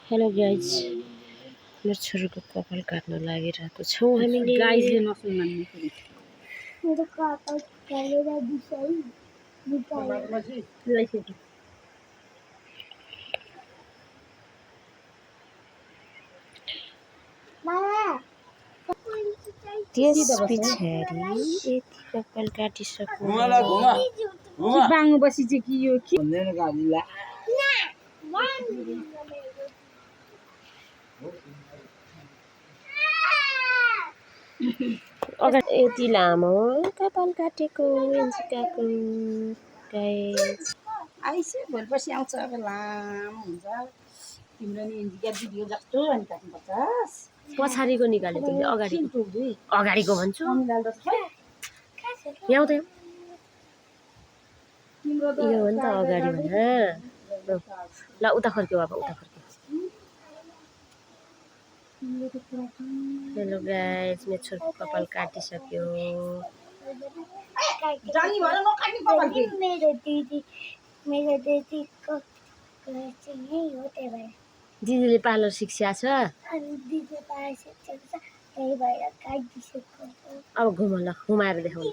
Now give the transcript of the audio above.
Hello guys, मेरो छोरीको कपाल काट्न लागिरहेको छौँ हामीले। गाइजले नसुन्नु मेरो कपाल काटेर दिसै त्यस पछाडि यति कपाल काटिसक्नु बाङ्गो बसी चाहिँ कि यो के यति लामो कपाल काटेको एन्जिकाको गाइज। आइसे भोलिपर्सि आउँछ अब लामो हुन्छ तिम्रो नि एन्जिका भिडियो जस्तो अनि काट्नुपर्छ पछाडिको निकाल्यो तिमीले, अगाडिको भन्छु। यहाँ त यो हो नि त अगाडि भने। ल उता फर्क्यो बाबा, उता फर्क्यो। हेलो गाइज, मेरो छोरीको कपाल काटिसक्यो। मेरो दिदीको चाहिँ यही हो, त्यही भएर दिदीले पार्लर सिक्सिया छ। अनि दिदीले पार्लर सिकेको छ, त्यही भएर काटिदिएको। अब घुम ल, घुमाएर देखाउनु।